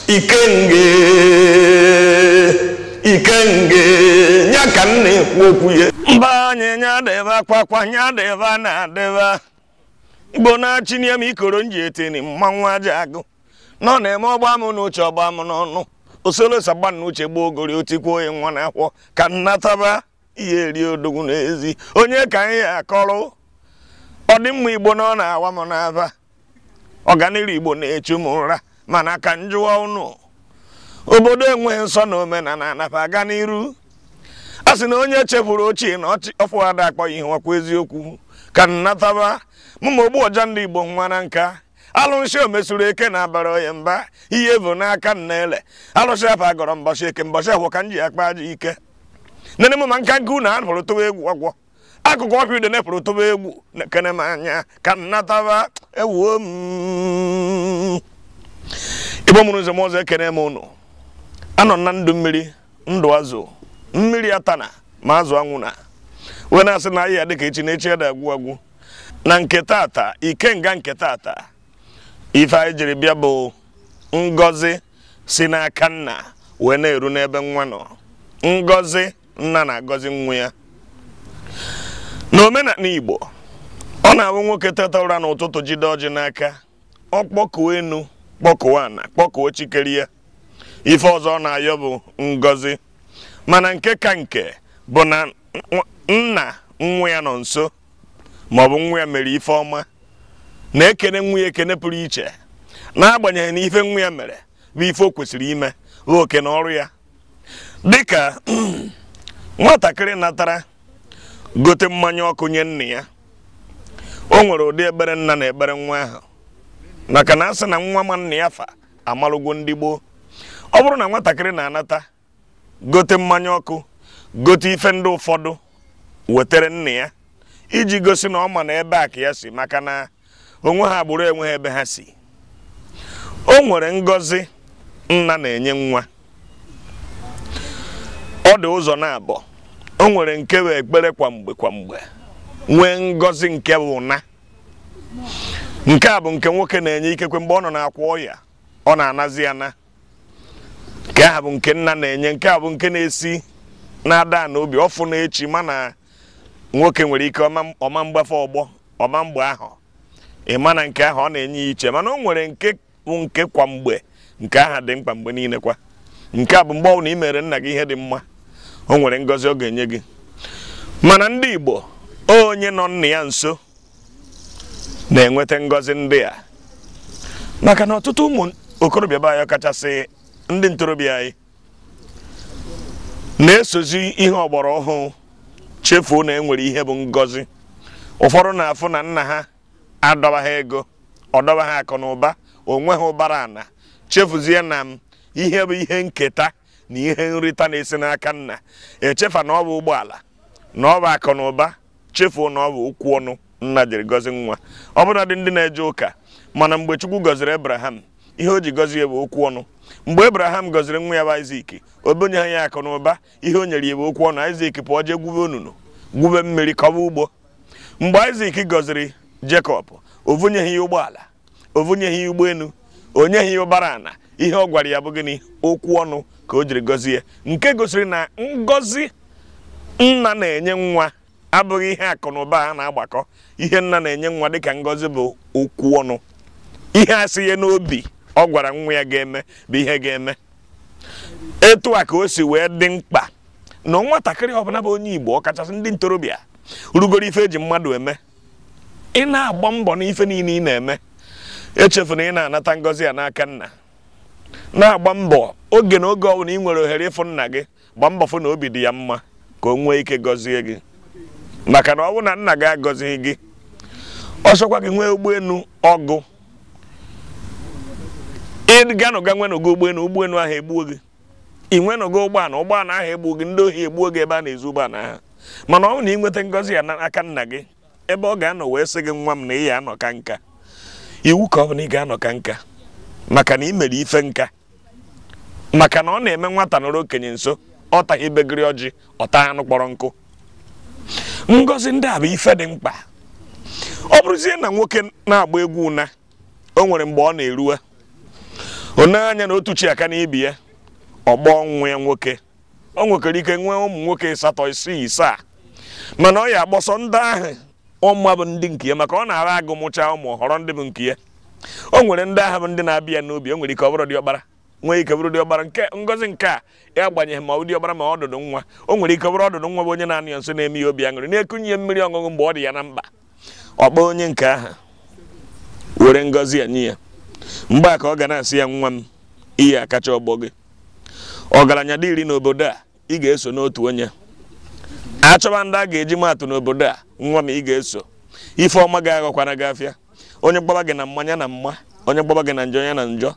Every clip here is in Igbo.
Ikenge Ikenge nya ka m na-ekwu okwu ya. Mba anyị nya deba kwakwa nya deba na deba. Igbo na-achị m ikoro nji etini mmanwụ aja agụ. Nọ na-eme ọgba m n'uche ọgba m n'ọnụ. Osolo sagba n'uche gboo ogori otikwu onye nwa na-akwọ ka nnataba ihe eri odogwu n'ezi. Onye ka anyị akọrọ ọdịmma Igbo na ọ na-awa m n'aba. Ọganiru Igbo na-echu m ụra mana ka njụwa unu. Obodo enweghị nsọ na omenala anapa aga n'iru. A sị na onye chefuru ochie na ọfụ ada akpọ ihe nwakwa eziokwu ka nnataba mụ ma ogbu ọja ndị Igbo nwa na nka. Alụsị o mesuru eke na abara onye mba ihe bụ n'aka nna ele. Alụsị afa gọrọ mbọchị eke mbọchị ahụ ka m ji akpa aja ike. Nene m ma nka nke unu a pụrụ tụwa egwu ọgwọ. Akụkụ ọfịa ude na-epụrụ tụwa egwu na-ekene m anya ka nnataba ewuo m. Igbo mụrụ nze m ọzọ ekene m unu. Anọ na ndụ mmiri ndụ azụ mmiri atana ma azụ anwụ na wee na-asị na ahịa dịka echi na echi ada agwụ agwụ. Na nke tata ikenga nke tata ife anyị jiri bịa bụ ngọzi si n'aka nna wee na-eru n'ebe nwa nọ. Ngọzi nna na-agọzi nwa ya. N'omenala Igbo ọ na-abụ nwoke teta ụra n'ụtụtụ jide ọjị n'aka, ọ kpọkuo enu kpọkuo ana kpọkuo chikerie. Ife ọzọ ọ na-ayọ bụ ngọzi. Mana nke ka nke bụ na nna nwa ya nọ nso maọbụ nwa ya mere ife ọma na-ekene nwa ya ekene pụrụ iche n'agbanyeghị na ife nwa ya mere bụ ife o kwesịrị ime bụ oke na ọrụ ya. Dịka nwatakịrị natara gote mmanya ọkụ nye nna ya, o nwere ụdị ekpere nna na ekpere nwa ahụ maka na asị na nwa ma nna ya fa amalụgwo ndị gboo. Ọ bụrụ na nwatakịrị na-anata gote mmanya ọkụ gote ife ndị ụfọdụ wetere nna ya iji gosi na ọ ma na ebe a ka ya si maka na onwe ha agbụrụ enweghị ebe ha si. O nwere ngọzi nna na-enye nwa. Ọ dị ụzọ na-abọ. O nwere nke bụ ekpere kwa mgbe kwa mgbe, nwee ngọzi nke bụ na nke a bụ nke nwoke na-enye ikekwe mgbe ọ nọ na-akwa ọya ọ na-anazi ya na. Nke a bụ nke nna na-enye, nke a bụ nke na-esi na-ada n'obi ọfụ na-echi mana nwoke nwere ike ọma mgbafe ọgbọ ọma mgbe ahụ ịma na nke ahụ ọ na-enye ya iche. Mana o nwere nke bụ nke kwa mgbe, nke ahụ dị mkpa mgbe niile kwa. Nke a bụ mgbe ọ na ị mere nna gị ihe dị mma, o nwere ngọzi ọ ga-enye gị. Mana ndị Igbo onye nọ nna ya nso na-enweta ngọzi ndị a maka na ọtụtụ ụmụ okorobịa be anyị kachasị ndị ntorobịa anyị na-esozi ihe ọgbara ọhụụ chefuo na enwere ihe bụ ngọzi. Ụfọdụ na-afụ na nna ha adọba ha ego, ọdọba ha akụ na ụba, onwe ha ụbara ana, chefuzie na m ihe bụ ihe nketa na ihe nrita na-esi n'aka nna. Echefa na ọ bụ ụgbọala na ọ bụ akụ na ụba, chefuo na ọ bụ okwu ọnụ nna jiri gọzi nwa. Ọ bụla dị ndị na-eje ụka, mana mgbe Chukwu gọziri Abraham, ihe o ji gọzie bụ okwu ọnụ. Mgbe Abraham gọziri nwa ya bụ Isaac, o bunyeghị ya akụ na ụba, ihe o nyere ya bụ okwu ọnụ. Isaac pụọ jee gwube onunu, gwube mmiri, kọba ugbo. Mgbe Isaac gọziri Jekọb, o vunyeghị ya ụgbọala, o vunyeghị ya ụgbọelu, o nyeghị ya ụbara ana. Ihe ọ gwara ya bụ gịnị? Okwu ọnụ ka o jiri gọzie. Nke gosiri na ngọzi nna na-enye nwa abụghị ihe akụ na ụba a na-agbakọ. Ihe nna na-enye nwa dịka ngọzi bụ okwu ọnụ. Ihe asị ya n'obi ọ gwara nwa ya ga-eme bụ ihe ga-eme. Etu a ka o si wee dị mkpa na nwatakịrị ọbụla bụ onye Igbo ọkachasị ndị ntorobịa rugoro ife eji mmadụ eme, ị na-agba mbọ n'ife niile ị na-eme, echefuna ị na-anata ngọzi ya n'aka nna. Na-agba mbọ oge na oge ọbụla ị nwere ohere ịfụ nna gị, gba mbọ fụ na obi dị ya mma ka o nwee ike gọzie gị. Maka na ọ bụrụ na nna gị agọzighị gị, ọ sọkwa gị nwee ụgbọelu ọgụ ị ganụga nwenụgo ụgbọelu, ụgbọelu ahụ egbuo gị. Ị nwenụgo ụgbọala, ụgbọala ahụ egbuo gị, ndị ohi egbuo gị ebe a na-ezu ụgbọala ahụ. Mana ọ bụrụ na ị nweta ngọzi ya n'aka nna gị, ebe ọ ga-anọ wee sị gị nwa m na ị ya anọ ka nka, iwu ka ọ bụ na ị ga-anọ ka nka maka na ị mere ife nka. Maka na ọ na-eme nwata nọrọ okenye nso, ọ taghị ibegiri ọjị, ọ taa anụ kpọrọ nkụ. Ngọzi ndị a bụ ife dị mkpa. Ọ bụrụzie na nwoke na-agba egwu ụna, o nwere mgbe ọ na-eruwe Onye anya na otu chi aka n'ibi ya ọgbọ nwa ya nwoke. O nwekwara ike nwee ụmụ nwoke 8 6 7, mana ọ ya agbọsọ ndị ahụ ụmụ bụ ndị nke ya, maka ọ na-ara agụ mụcha ụmụ họrọ ndị bụ nke ya. O nwere ndị ahụ bụ ndị na-abịa n'obi. O nwere ike ọ bụrụ diọkpara, nwee ike bụrụ diọkpara nke ngozi nke a ya agbanyeghị ma ọ bụ diọkpara ma ọdụdụ nwa. O nwere ike bụrụ ọdụdụ nwa bụ onye na-anụ ya nso na-eme ya obi aṅụrị, na-ekunye ya mmiri ọṅụṅụ mgbe ọ dị ya na mkpa. Ọkpọ onye nke ahụ were ngozi ya nye ya. Mgbe a ka ọ ga na-asị ya, nwa m, ihe akacha ọgbọ gị, ọgaranya dị iri n'obodo a, ị ga-eso n'otu onye. Achọba ndị a ga-eji maatụ n'obodo a, nwa m, ị ga-eso. Ife ọma ga-aghọkwana gị afịa. Onye gbaba gị na mmanya na mma, onye gbaba gị na njọ ya na njọ,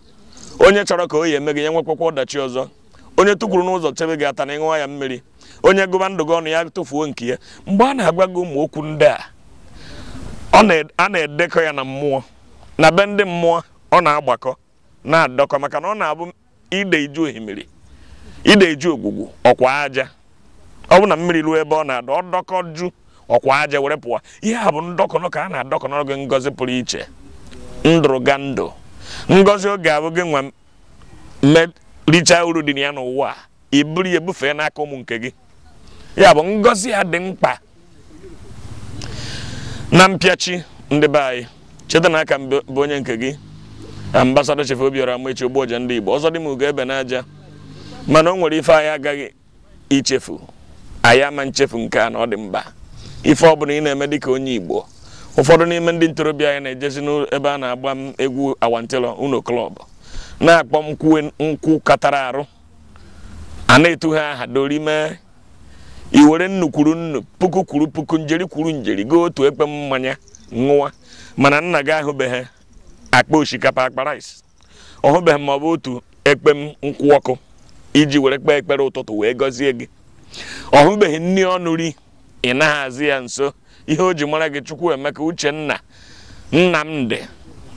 onye chọrọ ka o yi eme gị ya nwekwakwa ọdachi ọzọ, onye tụkwuru n'ụzọ chebe gị ata na ịṅụwa ya mmiri, onye gụba ndụ gị ọnụ ya tụfuo nke ya. Mgbe a na-agwa gị ụmụ okwu ndị a, a na-edekọ ya na mmụọ, na be ndị mmụọ ọ na-agbakọ na-adọkọ, maka na ọ na-abụ ide iju ohimiri, ide iju ogwugwu ọkwa aja. Ọ bụ na mmiri ruo ebe ọ na-adọ, ọ dọkọ ju ọkwa aja were pụọ. Ihe a bụ ndọkọnọ ka a na-adọkọnọ gị ngozi pụrụ iche, ndụrụ ga ndụ. Ngozi oge abụ gị nwa richaa uru dị ya n'ụwa, i buru ya bufee n'aka ụmụ nke gị. Ya bụ ngozi ya dị mkpa. Na mpịachi, ndị be anyị, cheta na aka m bụ onye nke gị, Ambassador Chief Obiora Amaechi Ogbuọja ndị Igbo. Ọzọ dị m ugo ebe n'aja, mana o nwere ife anyị agaghị ichefu, anyị ama nchefu nke a na ọ dị mkpa. Ife ọbụla ị na-eme dịka onye Igbo, ụfọdụ n'ime ndị ntorobịa anyị na-ejezi n'ebe a na-agba m egwu awantịlọ unu klọb, na-akpọ nkwụ katara arụ, a na-etu ha aha dorime. I were nnu kwuru nnu, puku kwuru puku, njeri kwuru njeri, goo otu ekpe mmanya ṅụwa, mana nna gị ahụbeghị akpa osikapa, akpa rice, ọ hụbeghị ma ọ bụ otu ekpe nkwụ ọkụ iji were kpee ekpere ụtụtụ wee gọzie gị. Ọ hụbeghị nri ọnụ ri, ị naghị azị ya nso. Ihe o ji mara gị, Chukwuemeka Uchenna Nnamdị,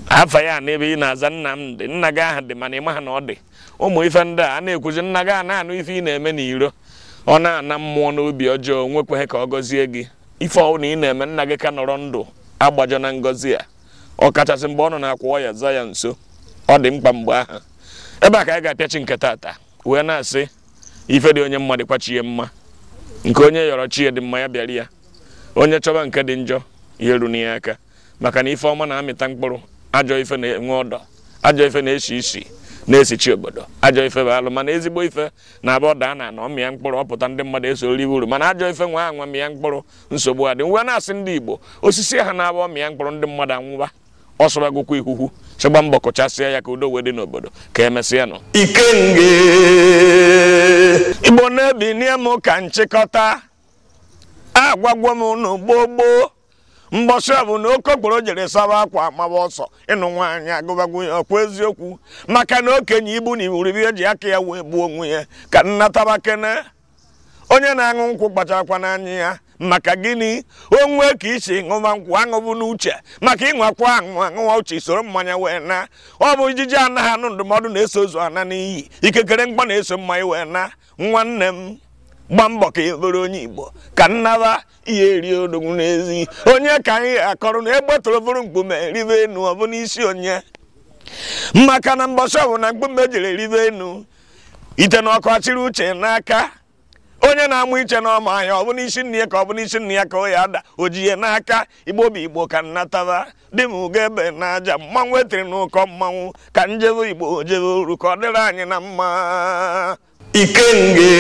afa ya n'ebe ị na-aza Nnamdị, nna gị aha dị mana ị maha na ọ dị. Ụmụ ife ndị a na-ekwuzi, nna gị a na-anụ ife ị na-eme n'iro, ọ na-ana mmụọ n'obi ọjọọ, nwekweghị ka ọ gọzie gị. Ife ọbụla ị na-eme, nna gị ka nọrọ ndụ agbajọ na ngọzi a, ọ kachasị mgbe ọ nọ na-akwa ọya za ya nso, ọ dị mkpa mgbe ahụ. Ebe a ka anyị ga-apịachi nke tata wee na-asị, ife dị onye mma dịkwa chi ya mma, nke onye yọrọ chi ya dị mma ya bịara ya, onye chọba nke dị njọ ya eru n'ihe aka, maka na ife ọma na-amịta mkpụrụ, ajọ ife na-enwe ọdọ, ajọ ife na-esi isi na-esichi obodo, ajọ ife bụ alụ, mana ezigbo ife na-abụ ọda na ana ọmịa mkpụrụ ọpụta ndị mmadụ eso riwe uru, mana ajọ ife nwa anwa mịa mkpụrụ nsogbu adị. Ngwa na-asị ndị Igbo, osisi ha na-abụ ọmịa mkpụrụ ndị mmadụ anwụba, ọ sọrọgokwa ihuhu, chịgba mbọ kụchasịa ya ka udo wee dị n'obodo. Ka emesịa nụ. Ikenge Igbo na-ebinie m ka nchịkọta agwagwo m unu gboo gboo. Mbọsị ọ bụ na okokporo jere sawa akwa mawa ọsọ ịnụ nwaanyị agụbagwu ya, ọkwa eziokwu, maka na okenye ibu na iwuribi eji aka ya wee gbuo onwe ya. Ka nnataba kene onye na-aṅụ nkwụ kpacharakwa n'anya ya, maka gịnị onwe ka isi ṅụba nkwụ aṅụbụ n'uche, maka ịṅwakwa aṅụ aṅụwa uche soro mmanya wee na. Ọ bụ ijiji anaghị anụ ndụmọdụ na-eso ozu ana n'iyi, ikekere mkpọ na-eso mmanya wee na. Nwanne m, gba mbọ ka ị bụrụ onye Igbo, ka nnaba ihe eri odogwu n'ezi. Onye ka anyị akọrọ na egbe tụrụ bụrụ mkpume ribe enu, ọ bụ n'isi onye, maka na mbọsị ọ bụ na mkpume jere ribe enu, ite na ọkụ achịrị uche n'aka. Onye na-amụ iche n'ọma ahịa, ọ bụ n'isi nne ya ka ọ bụ n'isi nne ya ka ọ ya ada, o ji ya n'aka. Igbo bụ Igbo ka nnataba dị m ugo ebe n'aja, mmanwụ etiri n'ụkọ mmanwụ, ka njebe Igbo jebe uru ka ọ dịrị anyị na mma. Ikenge.